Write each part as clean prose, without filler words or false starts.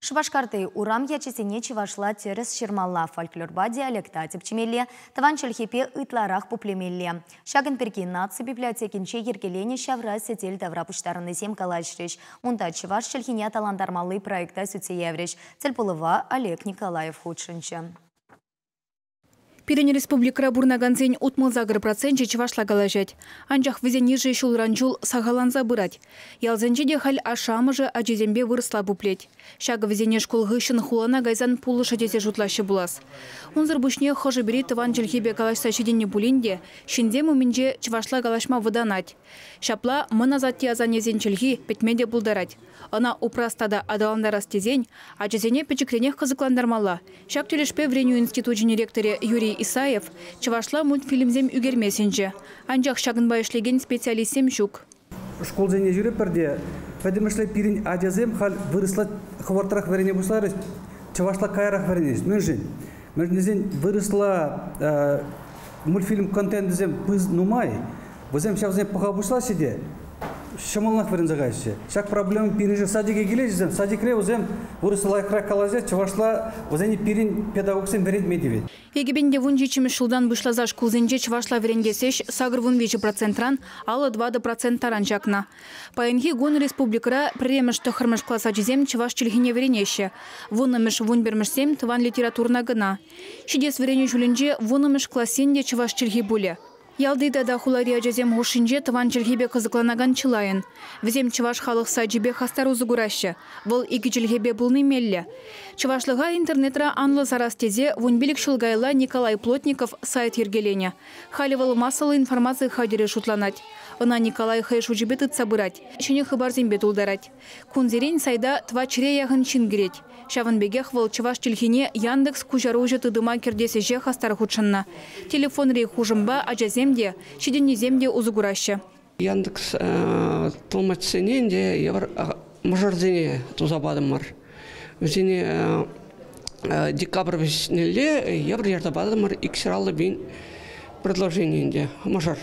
Шупашкарти урам ячӗсене чӑвашла тӗрӗс ҫырмалла, фольклорпа диалекта тӗпчемелле, тӑван чӗлхепе ытларах пуплемелле. Ҫакӑн пирки наци библиотекинче йӗркеленӗ ҫавра сӗтел тавра пуҫтарӑннисем калаҫрӗҫ. Унта чӑваш чӗлхине аталантармалли проекта сӳтсе яврӗҫ. Тӗлпулӑва Олег Николаев хутшӑнчӗ. Пирӗн республикӑра пурӑнакансен 68% чӑвашла калаҫать. Анчах вӗсен йышӗ ҫулран-ҫул сахалланса пырать. Ялсенче те халь ашшӗ-амӑшӗ ачисемпе вырӑсла пуплет. Ҫакӑ вӗсене шкул хыҫҫӑн хулана кайсан пулӑшӗ тесе шутлаҫҫӗ пулас. Унсӑр пуҫне хӑшӗ-пӗри тӑван чӗлхепе калаҫса ҫитӗннӗ пулин те ҫынсем умӗнче чӑвашла калаҫма вӑтанать. Ҫапла мӑн асатте-асаннесен чӗлхи пӗтме те пултарать. Ӑна упрас тата аталантарас тесен ачасене пӗчӗкренех кӑсӑклантармалла. Ҫак тӗлӗшпе вӗренӳ институчӗн ректорӗ Юрий Исаев чӑвашла мультфильмсем ӳкерме сӗнчӗ. Анчах ҫакӑнпа ӗҫлекен специалистсем ҫук. Шкулсене ҫӳретпӗр те пӗтӗмӗшле пирӗн ачасем халь вырӑсла хӑвӑртрах вӗрене пуҫларӗҫ, чӑвашла каярах вӗренеҫ. Мӗншӗн? Мӗншӗн тесен вырӑсла мультфильм контенчӗсем нумай. Вӗсем ҫавсене пӑха пуҫлаҫҫӗ те ҫӑмӑллӑнах вӗренсе каяҫҫӗ. Ҫак проблема пирӗншӗн садике килеҫҫӗ. Садикре вӗсем вырӑсла лайӑхрах калаҫаҫҫӗ, чӑвашла вӗсене пирӗн педагогсем вӗрентме тивет. 2017-мӗш ҫултан пуҫласа шкулсенче чӑвашла вӗрентес ӗҫ 83%-ран 54% таран чакнӑ. Паянхи кун республикӑра пӗрремӗш тӑххӑрмӗш класс ачисем чӑваш чӗлхине вӗренеҫҫӗ. Вуннӑмӗш, вунпӗрмӗшсем тӑван литературӑна кӑна. Ҫитес вӗренӳ ҫулӗнче вуннӑмӗш классен те чӑваш чӗлхи пулӗ. Ялти тата хулари ачасем хушшинче тӑван чӗлхепе кӑсӑкланакан чылайӑн. Вӗсем чӑваш халӑх сайчӗпе хастар усӑ кураҫҫӗ. Вӑл икӗ чӗлхепе пулни меллӗ. Чӑвашлӑха интернетра анлӑ сарас тесе 15 ҫул каялла Николай Плотников сайт йӗркеленӗ. Халӗ вӑл массӑллӑ информаци хатӗрӗ шутланать. Ӑна Николай хӑй шучӗпе тытса пырать, ҫӗнӗ хыпарсемпе тултарать. Кунсерен сайта тӑватҫӗре яхӑн ҫын кӗрет. Ҫавӑн пекех вӑл чӑваш чӗлхине Яндекс куҫаруҫӑ тытӑма кӗртес ӗҫе хастар хутшӑннӑ. Телефонри хушӑмпа ачасем те, ҫитӗннисем те усӑ кураҫҫӗ. Яндекс тӑлмачсене ӗнтӗ евӗр мӑшӑрсене туса патӑмӑр. Вӗсене декабрь вӗҫнелле евӗр ярса патӑмӑр 250 пин предложени ӗнтӗ мӑшӑр.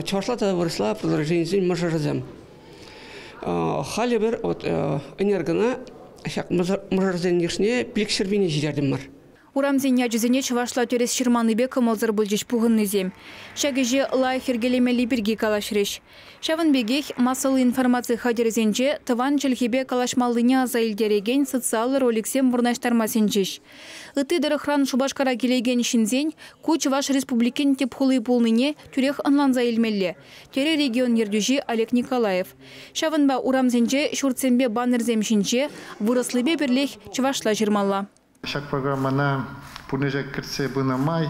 Чӑвашла тата вырӑсла предложенисен мӑшӑрӗсем. Халӗ пӗр вот ӗнер кӑна ҫак мӑшӑрсен йышне 500 пине ҫитертӗмӗр. Урамсен ячӗсене чӑвашла тӗрӗс ҫырманнипе кӑмӑлсӑр пулчӗҫ пухӑннисем. Ҫак ӗҫе лайӑх йӗркелемелли пирки калаҫрӗҫ. Ҫавӑн пекех массӑллӑ информаци хатӗрӗсенче тӑван чӗлхепе калаҫмаллине аса илтерекен социаллӑ роликсем вырнаҫтарма сӗнчӗҫ. Ытти тӑрӑхран Шупашкара килекен ҫынсен ку Чӑваш Республикин тӗп хули пулнине тӳрех ӑнланса илмелле, терӗ регион ертӳҫи Олег Николаев. Ҫавӑнпа урамсенче ҫуртсемпе баннерсем ҫинче вырӑслипе пӗрлех чӑвашла ҫырмалла. Ҫак программӑна пурнӑҫа кӗртсе пынӑ май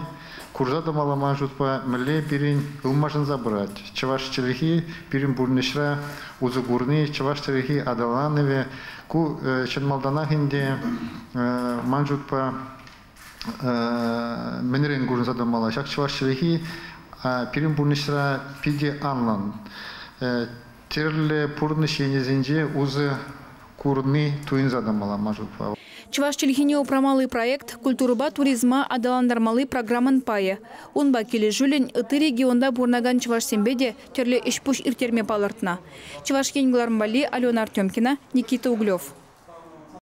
курса тӑмалла ман шутпа, мӗнле пирӗн ылмашӑнса пырать. Чӑваш чӗлхи пирӗн пурнӑҫра усӑ курни, чӑваш чӗлхи аталанӑвӗ. Ку чӑн малтанах ӗнтӗ ман шутпа мӗнрен курӑнса тӑмалла. Ҫак чӑваш чӗлхи пирӗн пурнӑҫра питӗ анлӑн. Тӗрлӗ пурнӑҫ енӗсенче усӑ курни туйӑнса тӑмалла ман шутпа. Чӑваш чӗлхине упрамалли проект культурӑпа туризма аталантармалли программӑн пайӗ. Унпа килӗшӳллӗн ытти регионта пурӑнакан чӑвашсемпе те тӗрлӗ ӗҫ-пуҫ ирттерме палӑртнӑ. Чӑваш Ен кӑларӑм валли Алена Артемкина, Никита Углев.